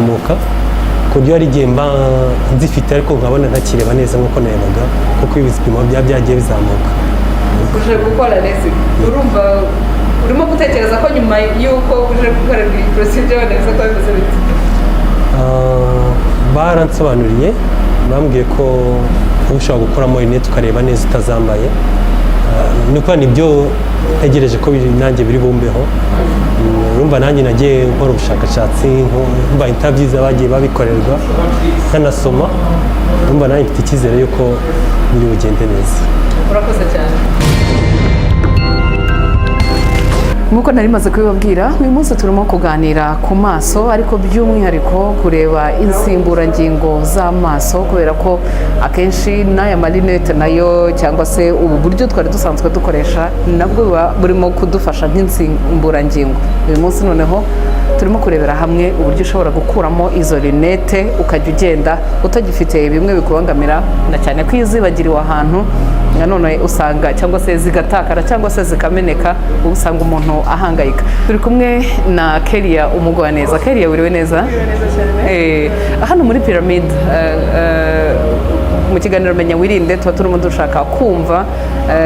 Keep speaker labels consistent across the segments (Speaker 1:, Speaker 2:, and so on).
Speaker 1: Kuzamuka ku buryo hari igihe mba nzifite ariko nkabona ntakireba neza nk'uko narebaga, kuko ibipimo byaba byagiye bizamuka.
Speaker 2: Uje gukora LASIK, urumva urimo gutekereza ko nyuma y'uko uje gukorerwa iyi procedure wenda biza kuba bimeze bite?
Speaker 1: Baransobanuriye, bambwiye ko uba ushobora gukuramo rinete ukareba neza utazambaye. Ni ukuvuga nibyo ntegereje ko nanjye biri bumbeho. Urumva nanjye nagiye nkora ubushakashatsi, mba interviews abagiye babikorerwa, nkanasoma. Urumva nanjye mfite icyizere yuko biri bugende neza.
Speaker 2: Urakoze cyane. Nk'uko nari maze kubibabwira, uyu munsi turimo kuganira ku maso, ariko by'umwihariko kureba insimburangingo z'amaso, kubera ko akenshi n'aya marinete nayo cyangwa se ubu buryo twari dusanzwe dukoresha nabwo buba burimo kudufasha nk'insimburangingo. Uyu munsi noneho turimo kurebera hamwe uburyo ushobora gukuramo izo rinete ukajya ugenda utagifite bimwe bikubangamira, na cyane ko iyo uzibagiriwe ahantu nanone usanga cyangwa se zigatakara cyangwa se zikameneka, uba usanga umuntu ahangayika. Turi kumwe na Keria Umugwaneza. Keria, wiriwe neza? Hano muri Pyramid, mu kiganiro Menya Wirinde tuba turimo dushaka kumva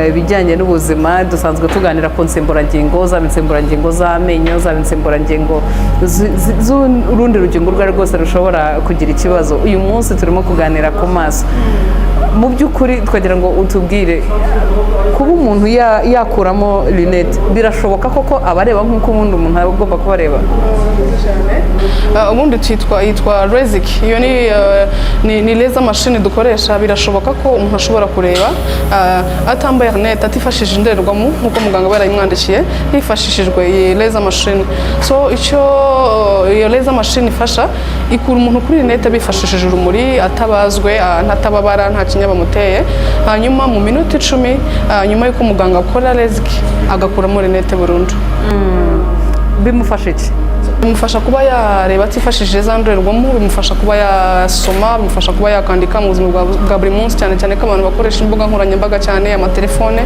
Speaker 2: ibijyanye n'ubuzima. Dusanzwe tuganira ku nsimburangingo, zaba insimburangingo z'amenyo, zaba insimburangingo z'urundi rugingo urwo ari rwo rwose rushobora kugira ikibazo. Uyu munsi turimo kuganira ku maso. Mu by'ukuri twagira ngo utubwire, kuba umuntu yakuramo rinete birashoboka koko abareba nk'uko ubundi umuntu aba agomba kuba areba?
Speaker 3: Ubundi yitwa LASIK. Iyo ni laser machine dukoresha. Birashoboka ko umuntu ashobora kureba atambaye rinete, atifashishije indorerwamo nk'uko muganga aba yarayimwandikiye, hifashishijwe iyi laser machine. So icyo iyo laser machine ifasha, ikura umuntu kuri rinete bifashishije urumuri, atabazwe, ntatababara, nta kinya bamuteye. Hanyuma mu minota 10 nyuma y'uko muganga akora LASIK, agakuramo rinete burundu.
Speaker 2: Bimufasha iki?
Speaker 3: Bimufasha kuba yareba atifashishije za ndorerwamo, bimufasha kuba yasoma, bimufasha kuba yakandika mu buzima bwa buri munsi, cyane cyane ko abantu bakoresha imbuga nkoranyambaga cyane, amatelefone.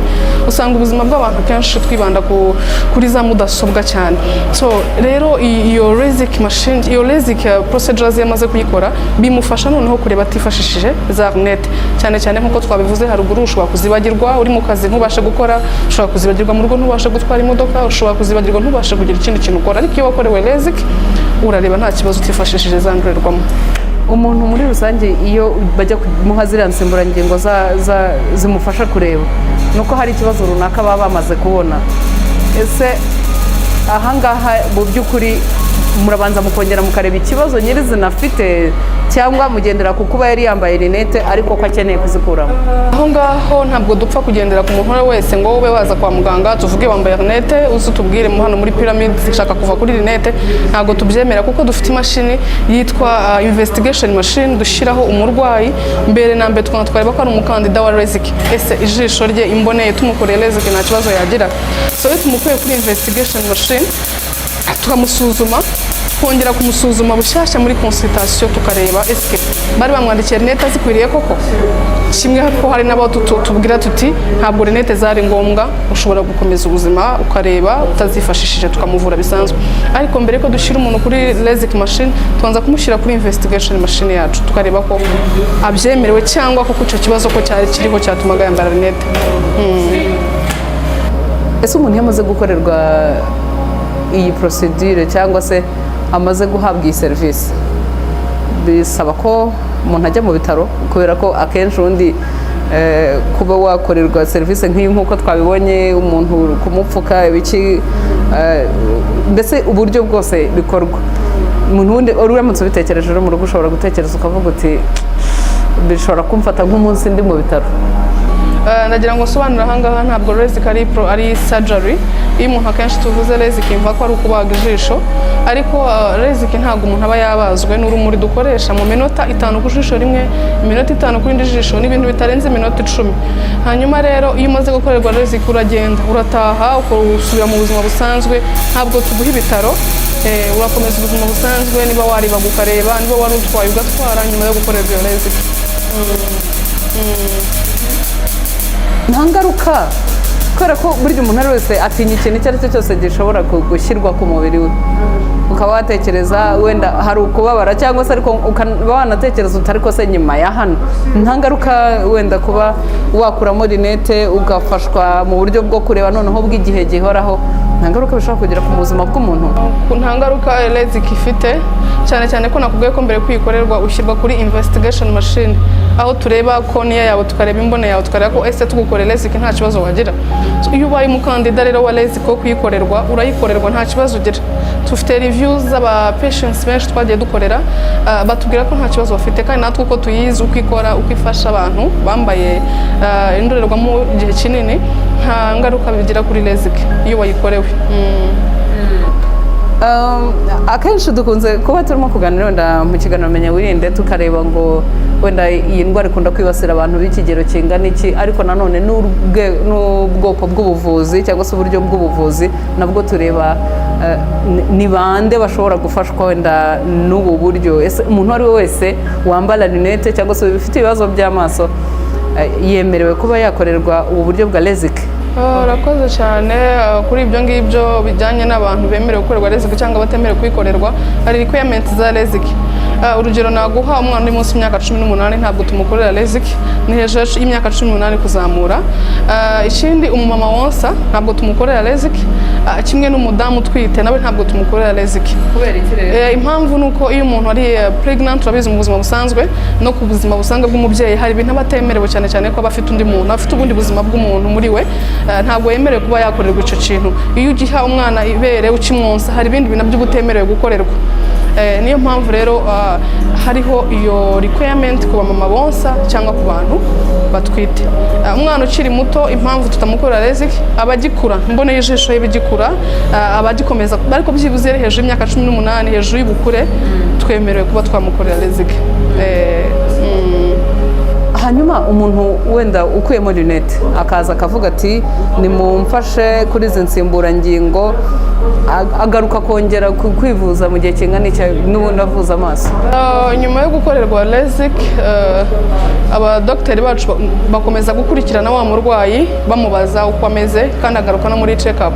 Speaker 3: Usanga ubuzima bw'abantu kenshi twibanda kuri za mudasobwa cyane. So rero iyo LASIK machine, iyo LASIK procedures yamaze kuyikora, bimufasha noneho kureba atifashishije za lunette, cyane cyane nk'uko twabivuze haruguru, ushobora kuzibagirwa uri mu kazi ntubashe gukora, ushobora kuzibagirwa mu rugo ntubashe gutwara imodoka, ushobora kuzibagirwa ntubashe kugira ikindi kintu ukora. Ariko iyo wakorewe LASIK urareba nta kibazo utifashishije za ndorerwamo.
Speaker 2: Umuntu muri rusange iyo bajya kumuha ziriya nsimburangingo zimufasha kureba, ni uko hari ikibazo runaka baba bamaze kubona. Ese ahangaha mu by'ukuri murabanza mukongera mukareba ikibazo nyirizina afite, cyangwa mugendera ku kuba yari yambaye rinete ariko ko akeneye kuzikuramo?
Speaker 3: Aho ngaho ntabwo dupfa kugendera ku muntu uwo ari we wese ngo ube waza kwa muganga tuvuge wambaye rinete, uze utubwire mu hano muri Pyramid nshaka kuva kuri rinete. Ntabwo tubyemera, kuko dufite imashini yitwa investigation machine dushyiraho umurwayi. Mbere na mbere tukaba twareba ko ari umukandida wa LASIK. Ese ijisho rye imboneye tumukoreye LASIK nta kibazo yagira? So iyo tumukuye kuri investigation machine, tukamusuzuma, kongera kumusuzuma bushyashya muri consultation, tukareba eske bari bamwandikiye rinete zikwiriye koko. Kimwe ko hari n'abo tubwira tuti ntabwo rinete zari ngombwa, ushobora gukomeza ubuzima ukareba utazifashishije, tukamuvura bisanzwe. Ariko mbere ko dushyira umuntu kuri LASIK machine, tubanza kumushyira kuri investigation machine yacu, tukareba ko abyemerewe cyangwa koko icyo kibazo ko cyari kiriho cyatumaga yambara rinete.
Speaker 2: Ese umuntu iyo amaze gukorerwa iyi procedure cyangwa se amaze guhabwa iyi serivisi, bisaba ko umuntu ajya mu bitaro? Kubera ko akenshi ubundi kuba wakorerwa serivisi nk'iyi, nk'uko twabibonye, umuntu kumupfuka ibiki, mbese uburyo bwose bikorwa, umuntu wundi uramutse ubitekereje uri mu rugo ushobora gutekereza ukavuga uti bishobora kumfata nk'umunsi ndi mu bitaro.
Speaker 3: Ndagira ngo nsobanure ahangaha, ntabwo LASIK ari surgery. Iyo umuntu akenshi tuvuze LASIK yumva ko ari ukubaga ijisho, ariko LASIK ntabwo umuntu aba yabazwe. Ni urumuri dukoresha mu minota 5 ku jisho rimwe, iminota 5 ku rindi jisho, n'ibintu bitarenze iminota 10. Hanyuma rero iyo umaze gukorerwa LASIK uragenda, urataha, usubira mu buzima busanzwe. Ntabwo tuguha ibitaro. Urakomeza ubuzima busanzwe, niba waribaga ukareba, niba wari utwaye ugatwara nyuma yo gukorerwa iyo LASIK.
Speaker 2: Nta ngaruka? Kubera ko burya umuntu ari wese atinya ikintu icyo ari cyo cyose gishobora gushyirwa ku mubiri we. Ukaba watekereza wenda hari ukubabara cyangwa se, ariko ukaba wanatekereza uti: "Ariko se nyuma ya hano nta ngaruka wenda kuba wakuramo rinete ugafashwa mu buryo bwo kureba noneho bw'igihe gihoraho, nta ngaruka bishobora kugira ku buzima bw'umuntu?"
Speaker 3: Nta ngaruka LASIK ifite, cyane cyane ko nakubwiye ko mbere kuyikorerwa ushyirwa kuri investigation machine, aho tureba cornea yawe, tukareba imbone yawe, tukareba ko ese tugukorera LASIK nta kibazo wagira. So, iyo ubaye umukandida rero wa LASIK wo kuyikorerwa, urayikorerwa nta kibazo ugira. Dufite reviews z'aba patients benshi twagiye dukorera, batubwira ko nta kibazo bafite. Kandi natwe uko tuyizi, uko ikora, uko ifasha abantu bambaye indorerwamo igihe kinini, nta ngaruka bigira kuri LASIK iyo wayikorewe.
Speaker 2: Akenshi dukunze kuba turimo kuganira wenda mu kiganiro Menya Wirinde, tukareba ngo wenda iyi ndwara ikunda kwibasira abantu b'ikigero kingana iki, ariko nanone n'ubwoko bw'ubuvuzi cyangwa se uburyo bw'ubuvuzi nabwo tureba ni bande bashobora gufashwa wenda n'ubu buryo. Ese umuntu uwo ari we wese wambara rinete cyangwa se ufite ibibazo by'amaso yemerewe kuba yakorerwa ubu buryo bwa LASIK?
Speaker 3: Urakoze cyane. Kuri ibyo ngibyo bijyanye n'abantu bemerewe gukorerwa LASIK cyangwa batemerewe kuyikorerwa, hari requirements za LASIK. Urugero naguha, umwana uri munsi y'imyaka 18 ntabwo tumukorera LASIK, ni hejuru y'imyaka 18 kuzamura. Ikindi, umumama wonsa ntabwo tumukorera LASIK, kimwe n'umudamu utwite nawe ntabwo tumukorera LASIK.
Speaker 2: Kubera iki rero?
Speaker 3: Impamvu ni uko iyo umuntu ari pregnant, urabizi mu buzima busanzwe no ku buzima busanzwe bw'umubyeyi hari ibintu aba atemerewe, cyane cyane ko aba afite undi muntu, afite ubundi buzima bw'umuntu muri we. Ntabwo yemerewe kuba yakorerwa icyo kintu. Iyo ugiha umwana ibere, ukimwonsa, hari ibindi bintu nabyo uba utemerewe gukorerwa. Niyo mpamvu rero hariho iyo requirement ku bamama bonsa cyangwa ku bantu batwite. Umwana ukiri muto, impamvu tutamukorera LASIK, aba agikura, imbone y'ijisho ye iba igikura, aba agikomeza, ariko byibuze ari hejuru y'imyaka 18, hejuru y'ubukure, twemerewe kuba twamukorera LASIK.
Speaker 2: Hanyuma umuntu wenda ukuyemo rinete akaza akavuga ati: "Nimumfashe kuri izi nsimburangingo," agaruka kongera kwivuza mu gihe kingana iki n'ubundi avuza amaso?
Speaker 3: Nyuma yo gukorerwa LASIK, abadogiteri bacu bakomeza gukurikirana wa murwayi, bamubaza uko ameze, kandi agaruka no muri check up.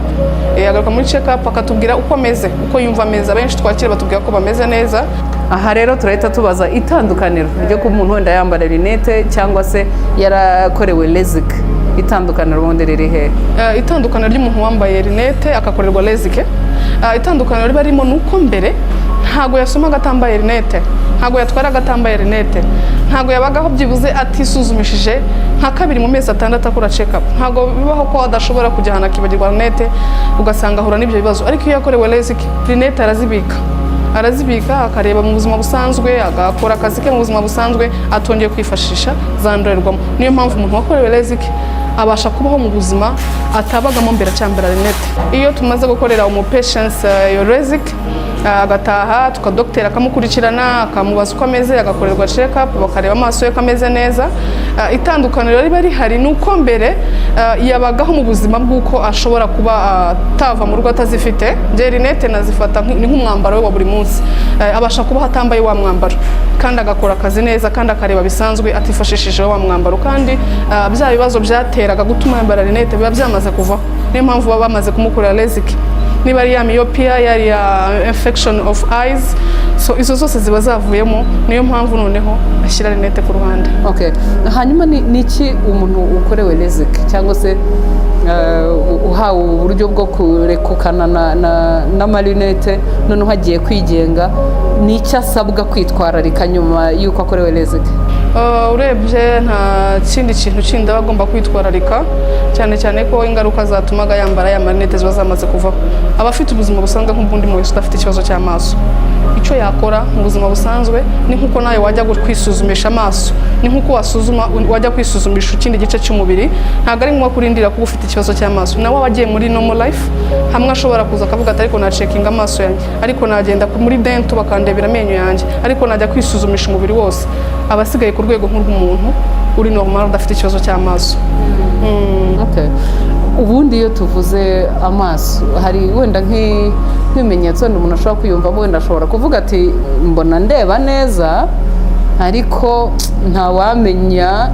Speaker 3: Agaruka muri check up akatubwira uko ameze, uko yumva ameze. Abenshi twakira batubwira ko bameze neza.
Speaker 2: Aha rero turahita tubaza itandukaniro ryo kuba umuntu wenda yambara rinete cyangwa se yarakorewe LASIK. Itandukaniro ubundi riri hehe?
Speaker 3: Itandukaniro ry'umuntu wambaye rinete agakorerwa LASIK, itandukaniro riba ririmo ni uko mbere ntabwo yasomaga atambaye rinete, ntabwo yatwaraga atambaye rinete, ntabwo yabagaho byibuze atisuzumishije nka kabiri mu mezi 6 akora check up. Ntabwo bibaho ko adashobora kujya ahantu akibagirwa rinete, ugasanga ahura n'ibyo bibazo. Ariko iyo yakorewe LASIK, rinete arazibika, arazibika akareba mu buzima busanzwe, agakora akazi ke mu buzima busanzwe, atongeye kwifashisha za ndorerwamo. Niyo mpamvu umuntu wakorewe LASIK abasha kubaho mu buzima atabagamo mbere acyambara rinete. Iyo tumaze gukorera umu patient iyo LASIK, agataha, tukadogiteri akamukurikirana, akamubaza uko ameze, agakorerwa check up, bakareba amaso ye ko ameze neza. Itandukaniro riba rihari ni uko mbere yabagaho mu buzima bw'uko ashobora kuba atava mu rugo atazifite. Njye rinete nazifata ni nk'umwambaro we wa buri munsi. Abasha kubaho atambaye wa mwambaro, kandi agakora akazi neza, kandi akareba bisanzwe atifashishije wa mwambaro, kandi bya bibazo byateraga gutuma yambara rinete biba byamaze kuvaho. Niyo mpamvu baba bamaze kumukorera LASIK, niba ari ya myopia, yari ya infection of eyes, so izo zose ziba zavuyemo. Niyo mpamvu noneho ashyira rinete ku ruhande.
Speaker 2: Okay. Hanyuma ni iki umuntu ukorewe LASIK cyangwa se uhawe uburyo bwo kurekukana n'amarinete, noneho agiye kwigenga, ni icyo asabwa kwitwararika nyuma y'uko akorewe LASIK?
Speaker 3: Urebye nta kindi kintu kindi aba agomba kwitwararika, cyane cyane ko ingaruka zatumaga yambara ya marinete ziba zamaze kuvaho. Aba afite ubuzima busanzwe nk'ubw'undi muntu wese udafite ikibazo cy'amaso. Icyo yakora mu buzima busanzwe ni nk'uko nawe wajya kwisuzumisha amaso, ni nk'uko wasuzuma wajya kwisuzumisha ikindi gice cy'umubiri. Ntabwo ari ngombwa kurindira kuba ufite ikibazo cy'amaso. Nawe aba agiye muri normal life, hamwe ashobora kuza akavuga ati: "Ariko nacheckinga amaso yanjye, ariko nagenda muri dental bakandebera amenyo yanjye, ariko najya kwisuzumisha umubiri wose." Aba asigaye ku rwego nk'urw'umuntu uri normal udafite ikibazo cy'amaso.
Speaker 2: Okay. Ubundi iyo tuvuze amaso, hari wenda nk'ibimenyetso wenda umuntu ashobora kwiyumvamo, wenda ashobora kuvuga ati: "Mbona ndeba neza, ariko ntawamenya."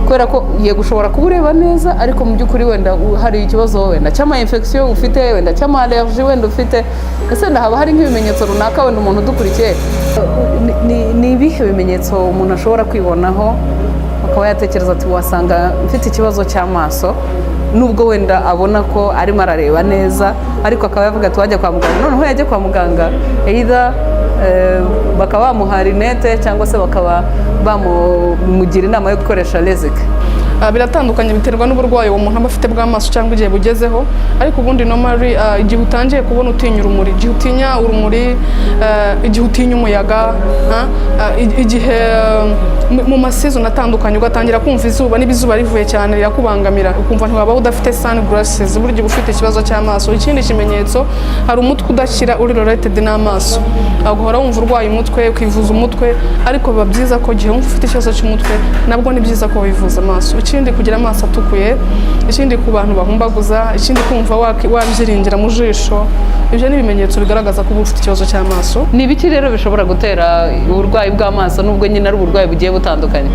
Speaker 2: Kubera ko yego ushobora kuba ureba neza, ariko mu by'ukuri wenda hari ikibazo wenda cy'ama infection ufite, wenda cy'ama allergie wenda ufite. Ese wenda haba hari nk'ibimenyetso runaka, wenda umuntu udukurikiye, ni ibihe bimenyetso umuntu ashobora kwibonaho akaba yatekereza ati: "Wasanga mfite ikibazo cy'amaso"? Nubwo wenda abona ko arimo arareba neza, ariko akaba yavuga ati: "Wajya kwa muganga." Noneho yajya kwa muganga, either bakaba bamuha rinete cyangwa se bakaba bamugira inama yo gukoresha LASIK.
Speaker 3: Biratandukanye, biterwa n'uburwayi uwo muntu aba afite bw'amaso cyangwa igihe bugezeho. Ariko ubundi normally, igihe utangiye kubona utinya urumuri, igihe utinya urumuri, igihe utinya umuyaga, igihe mu ma season atandukanye ugatangira kumva izuba, niba izuba rivuye cyane rirakubangamira, ukumva ntiwabaho udafite sunglasses, burya uba ufite ikibazo cy'amaso. Ikindi kimenyetso, hari umutwe udakira uri related n'amaso, ugahora wumva urwaye umutwe, ukivuza umutwe. Ariko biba byiza ko igihe wumva ufite ikibazo cy'umutwe, nabwo ni byiza ko wivuza amaso. Ikindi, kugira amaso atukuye. Ikindi, ku bantu bahumbaguza. Ikindi, kumva wabyiringira mu jisho. Ibyo ni ibimenyetso bigaragaza ko uba ufite ikibazo cy'amaso.
Speaker 2: Ni ibiki rero bishobora gutera uburwayi bw'amaso, nubwo nyine ari uburwayi bugiye butandukanye?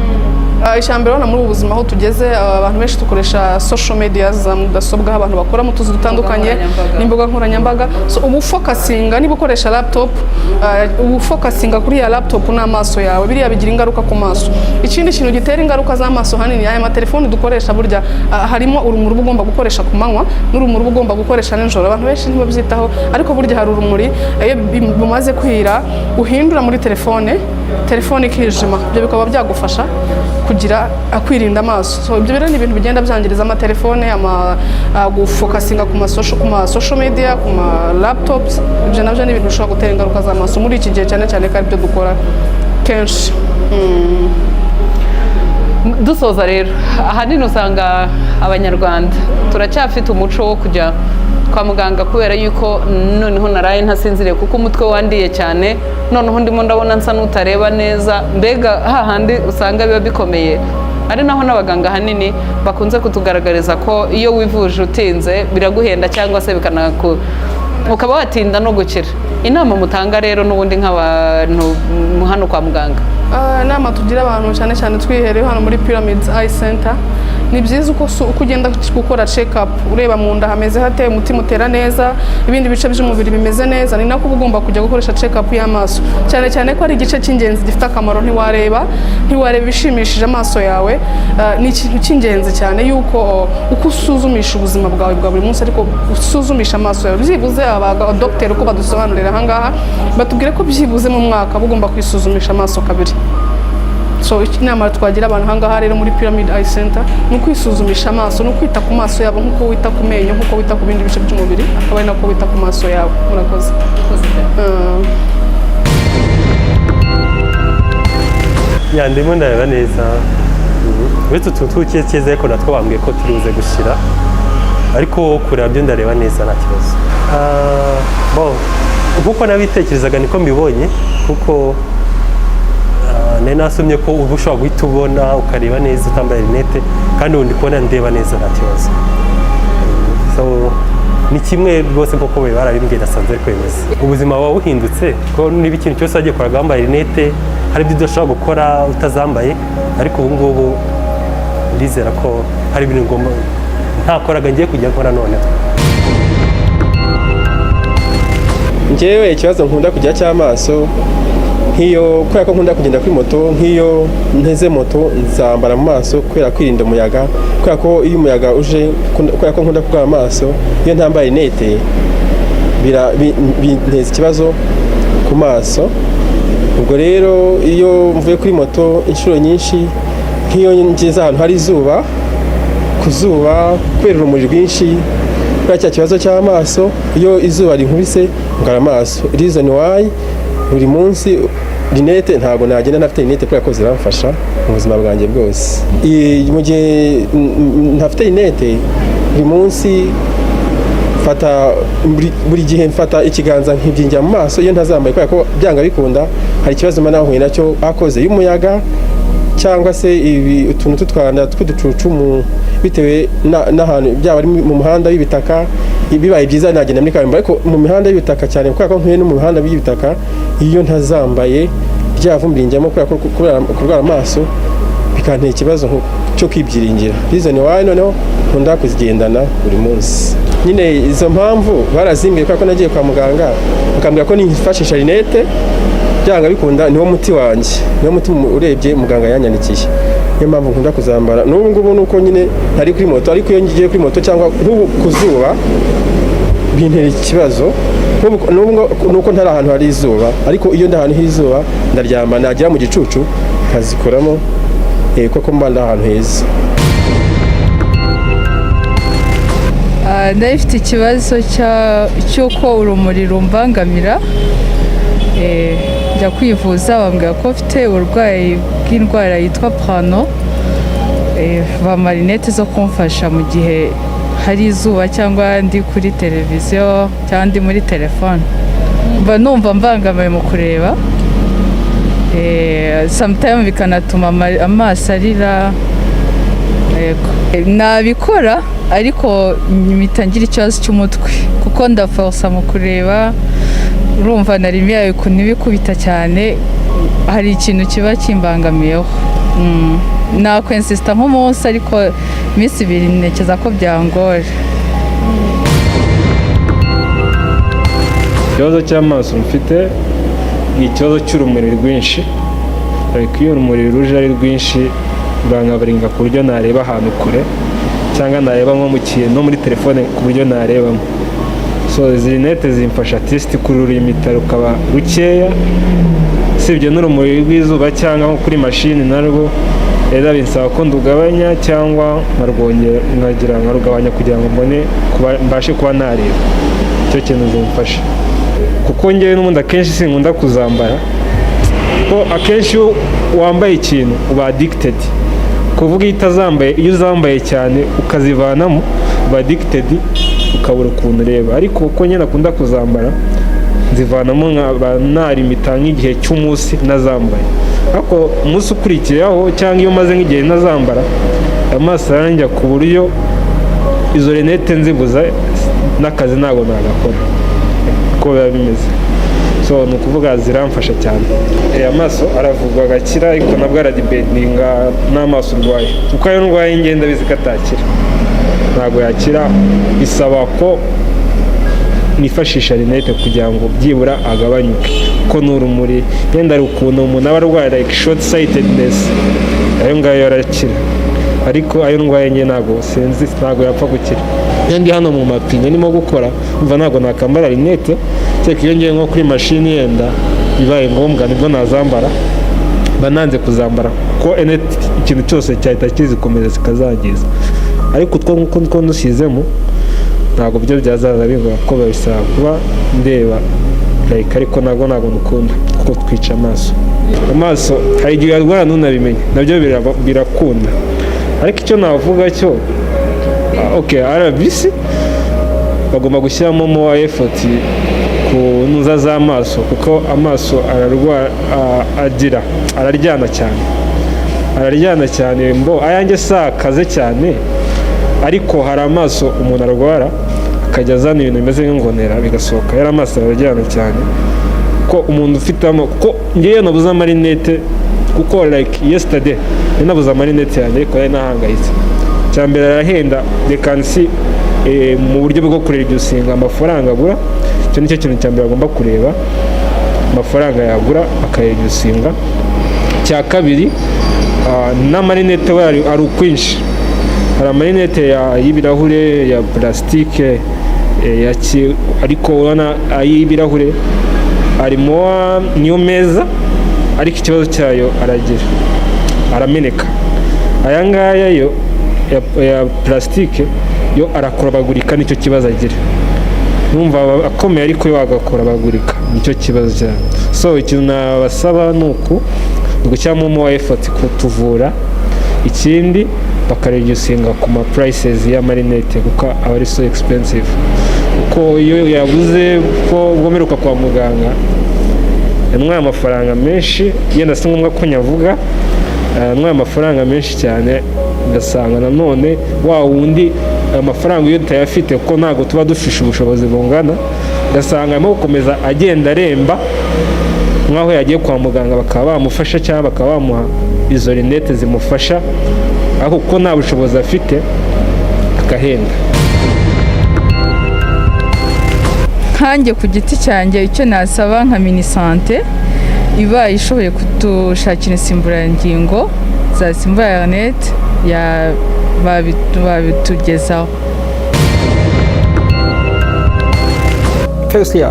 Speaker 3: Icya mbere, urabona muri ubu buzima aho tugeze, abantu benshi dukoresha social media za mudasobwa, aho abantu bakora mu tuzi dutandukanye
Speaker 2: nkoranyambaga.
Speaker 3: N'imbuga nkoranyambaga. So uba ufocusinga, niba ukoresha laptop, uba ufocusinga kuri ya laptop n'amaso yawe, biriya bigira ingaruka ku maso. Ikindi kintu gitera ingaruka z'amaso hanini, aya matelefoni dukoresha, burya harimo urumuri uba ugomba gukoresha ku manywa n'urumuri uba ugomba gukoresha nijoro. Abantu benshi ntibabyitaho, ariko burya hari urumuri iyo bumaze kwira uhindura muri telefone, telefone ikijima, ibyo bikaba byagufasha kugira kwirinda amaso. So ibyo rero ni ibintu bigenda byangiriza amatelefone, gufocusinga ku ma social media, ku ma laptops. Ibyo nabyo ni ibintu bishobora gutera ingaruka z'amaso muri iki gihe, cyane cyane ko ari byo dukora kenshi.
Speaker 2: Dusoza rero, ahanini usanga Abanyarwanda turacyafite umuco wo kujya kwa muganga kubera yuko noneho naraye ntasinziriye kuko umutwe wandiye cyane, noneho ndimo ndabona nsa n'utareba neza. Mbega hahandi usanga biba bikomeye, ari naho n'abaganga ahanini bakunze kutugaragariza ko iyo wivuje utinze biraguhenda cyangwa se bikanaku ukaba watinda no gukira. Inama mutanga rero n'ubundi nk'abantu hano kwa muganga?
Speaker 3: Inama tugira abantu, cyane cyane twihereye hano muri Pyramids Eye Center, ni byiza uko ugenda gukora check up, ureba mu nda hameze hate, umutima utera neza, ibindi bice by'umubiri bimeze neza, ni nako uba ugomba kujya gukoresha check up y'amaso, cyane cyane ko ari igice cy'ingenzi gifite akamaro. Ntiwareba ibishimishije amaso yawe. Ni ikintu cy'ingenzi cyane yuko uko usuzumisha ubuzima bwawe bwa buri munsi, ariko usuzumisha amaso yawe byibuze. Abadogiteri uko badusobanurira ahangaha, batubwira ko byibuze mu mwaka uba ugomba kwisuzumisha amaso kabiri. So inama twagira abantu ahangaha rero muri Pyramid Eye Center ni ukwisuzumisha amaso, ni ukwita ku maso yabo nk'uko wita ku menyo, nk'uko wita ku bindi bice by'umubiri, akaba ari nako wita ku maso yawe. Murakoze.
Speaker 1: Ya, ndimo ndareba neza. Uretse utuntu tw'ukekeza, ariko natwo bambwiye ko turi buze gushira, ariko kureba byo ndareba neza, nta kibazo. Bon, nkuko nabitekerezaga niko mbibonye, kuko nari nasomye ko uba ushobora guhita ubona ukareba neza utambaye rinete, kandi ubu ndi kubona ndeba neza, nta kibazo. So ni kimwe rwose nk'uko bari barabimbwiye, nasanze ariko bimeze. Ubuzima buba buhindutse, ko niba ikintu cyose wagiye koraga wambaye rinete, hari ibyo udashobora gukora utazambaye. Ariko ubu ngubu ndizera ko hari ibintu ngomba ntakoraga ngiye kujya nkora noneho.
Speaker 4: Njyewe ikibazo nkunda kujya cy'amaso, nk'iyo kubera ko nkunda kugenda kuri moto, nk'iyo nteze moto nzambara mu maso kubera kwirinda umuyaga, kubera ko iyo umuyaga uje, kubera ko nkunda kurwara amaso, iyo ntambaye rinete binteza ikibazo ku maso. Ubwo rero iyo mvuye kuri moto inshuro nyinshi, nk'iyo ngeze ahantu hari izuba, ku zuba kubera urumuri rwinshi, kubera cya kibazo cy'amaso, iyo izuba rinkubise ndwara amaso. Reason why buri munsi rinete, ntabwo nagenda ntafite rinete, kubera ko ziramfasha mu buzima bwanjye bwose. Mu gihe ntafite rinete, buri munsi mfata buri gihe mfata ikiganza nkibyingira mu maso iyo ntazambaye, kubera ko byanga bikunda hari ikibazo mba nahuye nacyo akoze y'umuyaga cyangwa se ibi utuntu tw'utwanda tw'uducucu bitewe n'ahantu byaba ari mu muhanda w'ibitaka. Bibaye byiza nagenda muri kaburimbo, ariko mu mihanda y'ibitaka cyane, kubera ko ntuye no mu mihanda y'ibitaka, iyo ntazambaye rya vumbi rinjyamo kubera ko kurwara amaso. Bikantera ikibazo cyo kwibyiringira. Reason why noneho nkunda kuzigendana buri munsi nyine, izo mpamvu barazimbwiye, kubera ko nagiye kwa muganga bakambwira ko nifashisha lunettes byanga bikunda niwo muti wanjye, niwo muti urebye muganga yanyandikiye. Niyo mpamvu nkunda kuzambara n'ubu ngubu, nuko nyine ntari kuri moto, ariko iyo ngiye kuri moto cyangwa nk'ubu ku zuba bintera ikibazo. N'ubu nuko ntari ahantu hari izuba, ariko iyo ndi ahantu h'izuba ndaryama, nagera mu gicucu nkazikuramo, koko mba ndi ahantu heza.
Speaker 5: Nari mfite ikibazo cy'uko urumuri rumbangamira. Njya kwivuza bambwira ko mfite uburwayi bw'indwara yitwa prano. Bampa lunettes zo kumfasha mu gihe hari izuba cyangwa ndi kuri televiziyo cyangwa ndi muri telefone, mba numva mbangamiwe mu kureba. Sometimes bikanatuma amaso arira. Yego. Nabikora ariko mpita ngira ikibazo cy'umutwe kuko ndaforosa mu kureba, urumva na rimwe yawe ukuntu iba ikubita cyane, hari ikintu kiba kimbangamiyeho. Nakwensisita nk'umunsi, ariko iminsi 2 ntekereza ko byangora.
Speaker 6: Ikibazo cy'amaso mfite ni ikibazo cy'urumuri rwinshi. Ariko iyo urumuri ruje ari rwinshi rurangabaringa ku buryo nareba ahantu kure cyangwa nareba nko mu kintu no muri telefone ku buryo narebamo. So izi lunettes zimfasha at least kururimita rukaba rukeya, usibye n'urumuri rw'izuba cyangwa nko kuri mashini narwo rero binsaba ko ndugabanya cyangwa nkarwongera nkagira nkarugabanya kugira ngo mbone mbashe kuba nareba. Icyo kintu zimfasha kuko njyewe n'ubundi akenshi sinkunda kuzambara, kuko akenshi iyo wambaye ikintu uba addicted. Kuvuga iyo utazambaye, iyo uzambaye cyane ukazivanamo uba addicted, ukabura ukuntu ureba. Ariko kuko nyine akunda kuzambara, nzivanamo nkaba narimita nk'igihe cy'umunsi nazambaye, ariko umunsi ukurikiyeho cyangwa iyo maze nk'igihe nazambara, amaso aranjya ku buryo izo lunettes nzibuza n'akazi ntabwo nagakora uko biba bimeze. So ni ukuvuga ziramfasha cyane. Amaso aravurwa agakira, ariko nabwo aradipendinga n'amaso urwaye, kuko ayo ndwaye ngenda bizi ko atakira, ntabwo yakira, bisaba ko nifashisha lunettes kugira ngo byibura agabanyuke, kuko ni urumuri. Yenda hari ukuntu umuntu aba arwaye like short sightedness, ayo ngayo arakira, ariko ayo ndwaye njye ntabwo sinzi, ntabwo yapfa gukira. Iyo ndi hano mu mapine ndimo gukora, umva ntabwo nakambara lunettes, kereka iyo ngiye nko kuri mashini, yenda bibaye ngombwa nibwo nazambara. Mba nanze kuzambara kuko ikintu cyose cyahita kizikomeza zikazangiza, ariko utwo nguko two nushyizemo ntabwo byo byazaza bingora, kuko babisaba kuba ndeba like, ariko ntabwo ndukunda kuko twica amaso. Amaso hari igihe uyarwara ntunabimenye, nabyo birakunda. Ariko icyo navuga cyo, okay, RBC bagomba gushyiramo more effort ku ntuza z'amaso, kuko amaso ararwara, agira araryana cyane, araryana cyane. Mbo ayanjye si akaze cyane, ariko hari amaso umuntu arwara akajya azana ibintu bimeze nk'ingonera bigasohoka, yari amaso araryana cyane. Ko umuntu ufite kuko ngewe nabuze amalunettes, kuko like yesterday nari nabuze amalunettes yanjye, ariko nari nahangayitse. Icya mbere arahenda, they can see, mu buryo bwo kureducinga amafaranga agura. Icyo nicyo kintu cya mbere agomba kureba, amafaranga yagura akareducinga. Icya kabiri, n'amalunettes we ari ukwinshi. Hari amalunettes y'ibirahure, ya plastique, ariko urabona ay'ibirahure arimo niyo meza, ariko ikibazo cyayo aragira arameneka. Aya ngaya yo ya plastique yo arakorabagurika, nicyo kibazo agira. Numva aba akomeye, ariko yo agakorabagurika, nicyo kibazo cyane. So ikintu nabasaba ni uku: ni ugushyiramo more effort kutuvura, ikindi bakareducinga ku ma prices y'amalunettes, kuko aba ari so expensive. Kuko iyo yabuze, ko ubwo mperuka kwa muganga yantwaye amafaranga menshi, yenda si ngombwa ko nyavuga, yantwaye amafaranga menshi cyane. Ugasanga nanone wa wundi ayo mafaranga iyo utayafite, kuko ntabwo tuba dufishe ubushobozi bungana, ugasanga arimo gukomeza agenda aremba. Nk'aho yagiye kwa muganga bakaba bamufasha cyangwa bakaba bamuha izo lunettes zimufasha, ariko kuko nta bushobozi afite agahenda.
Speaker 5: Nkanjye ku giti cyanjye, icyo nasaba nka MINISANTE, ibaye ishoboye kudushakira insimburangingo zasimbura lunettes, babitugezaho.
Speaker 7: Firstly, I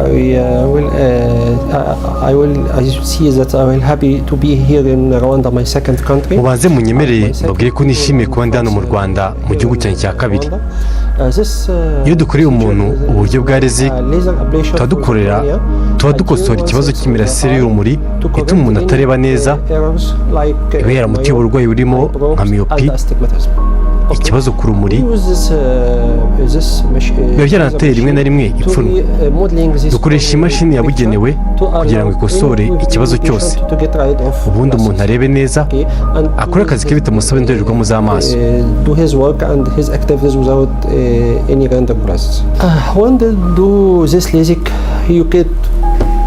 Speaker 7: see that I will happy to be here in Rwanda, my second country.
Speaker 8: Mubanze munyemerere mbabwire ko nishimiye kuba ndi hano mu Rwanda, mu gihugu cyanjye cya kabiri. Iyo dukoreye umuntu uburyo bwa LASIK, tuba dukorera, tuba dukosora ikibazo cy'imirasire y'urumuri ituma umuntu atareba neza, iba yaramuteye uburwayi burimo nka myopie, ikibazo ku rumuri, biba byaranateye rimwe na rimwe ipfunwe. Dukoresha imashini yabugenewe kugira ngo ikosore ikibazo cyose, ubundi umuntu arebe neza, akore akazi ke bitamusaba indorerwamo z'amaso.
Speaker 7: Do his work and his activities without any random glasses. When they do this LASIK, you get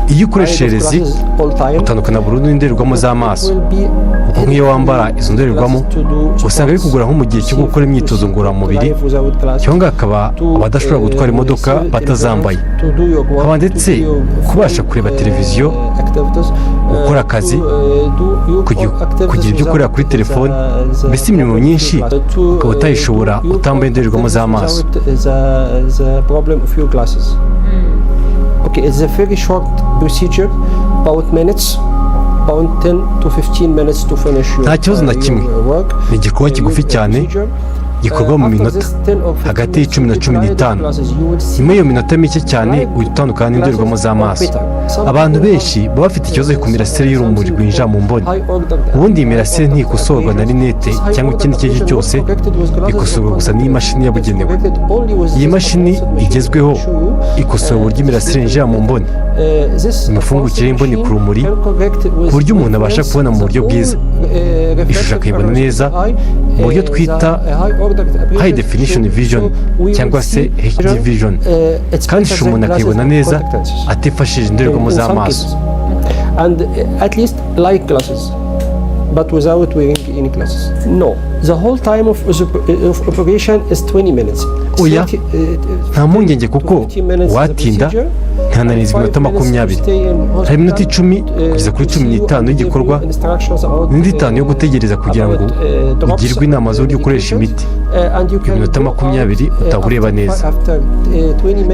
Speaker 8: Iyo ukoresheje LASIK, utandukana burundu n'indorerwamo z'amaso, kuko nk'iyo wambara izo ndorerwamo usanga bikugora nko mu gihe cyo gukora imyitozo ngororamubiri, cyangwa hakaba abadashobora gutwara imodoka batazambaye, haba ndetse kubasha kureba televiziyo, gukora akazi, kugira ibyo ukorera kuri telefone, mbese imirimo myinshi ukaba utayishobora utambaye indorerwamo z'amaso.
Speaker 7: The problem of your glasses. Okay, it's a very short procedure, about minutes, about 10 to 15 minutes to finish your,
Speaker 8: Nta kibazo na kimwe.
Speaker 7: your work.
Speaker 8: Ni igikorwa kigufi cyane gikorwa mu minota hagati y'10 na 15. Nyuma y'iyo minota mike cyane uhita utandukana n'indorerwamo z'amaso. Abantu benshi baba bafite ikibazo ku mirasire y'urumuri rwinjira mu mboni. Ubundi iyi mirasire ntikosorwa na lunettes cyangwa ikindi icyo ari cyo cyose, ikosorwa gusa n'imashini yabugenewe. Iyi mashini igezweho ikosora uburyo imirasire yinjira mu mboni, imifungukire y'imboni ku rumuri, ku buryo umuntu abasha kubona mu buryo bwiza, ishusho akayibona neza mu buryo twita high definition vision cyangwa se HD vision, kandi ishusho umuntu akayibona neza atifashishije indorerwamo z'amaso.
Speaker 7: And at least like glasses, but without wearing any glasses. No, the whole time of operation is 20 minutes.
Speaker 8: Oya, nta mpungenge, kuko watinda ntihananiza iminota 20. Hari iminota 10 kugeza kuri 15 y'igikorwa, n'indi 5 yo gutegereza kugira ngo ugirwe inama z'uburyo ukoresha imiti. Iminota 20 utaba ureba neza.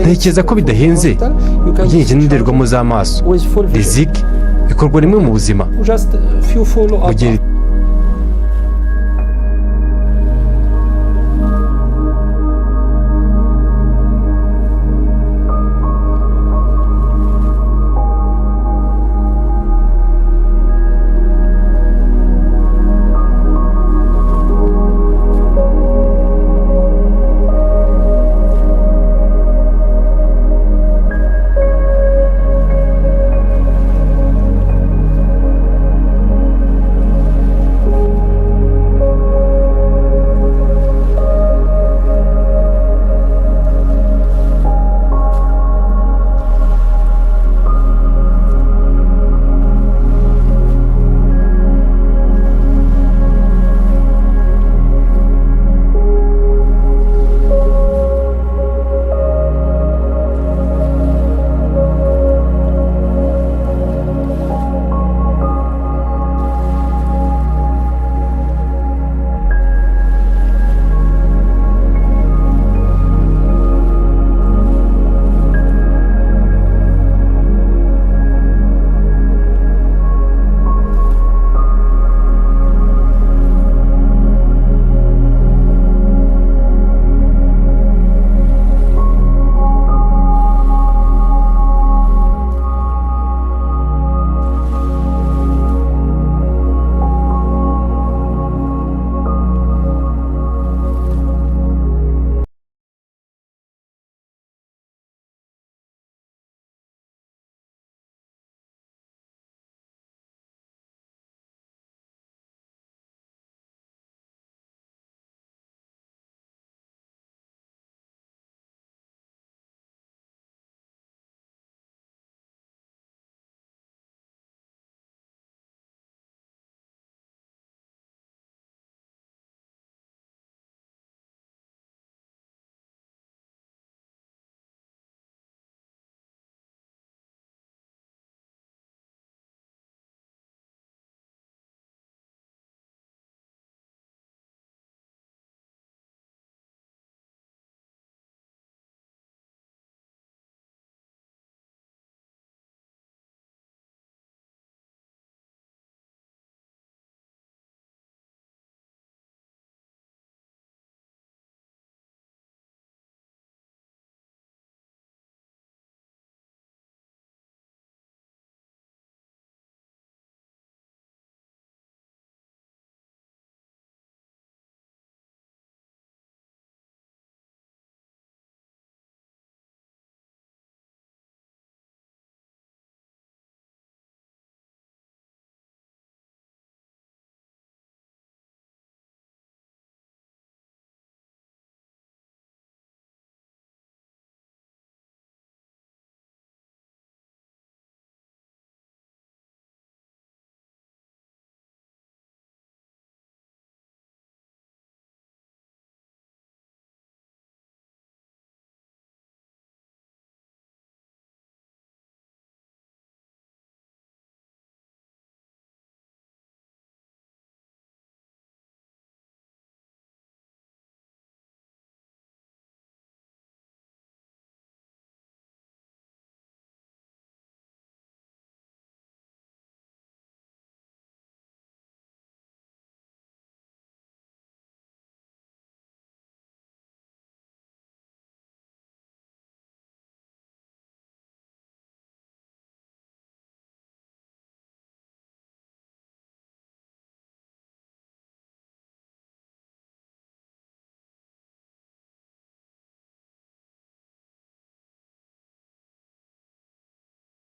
Speaker 8: Ntekereza ko bidahenze ugereranyije n'indorerwamo z'amaso. LASIK ikorwa rimwe mu buzima mu gihe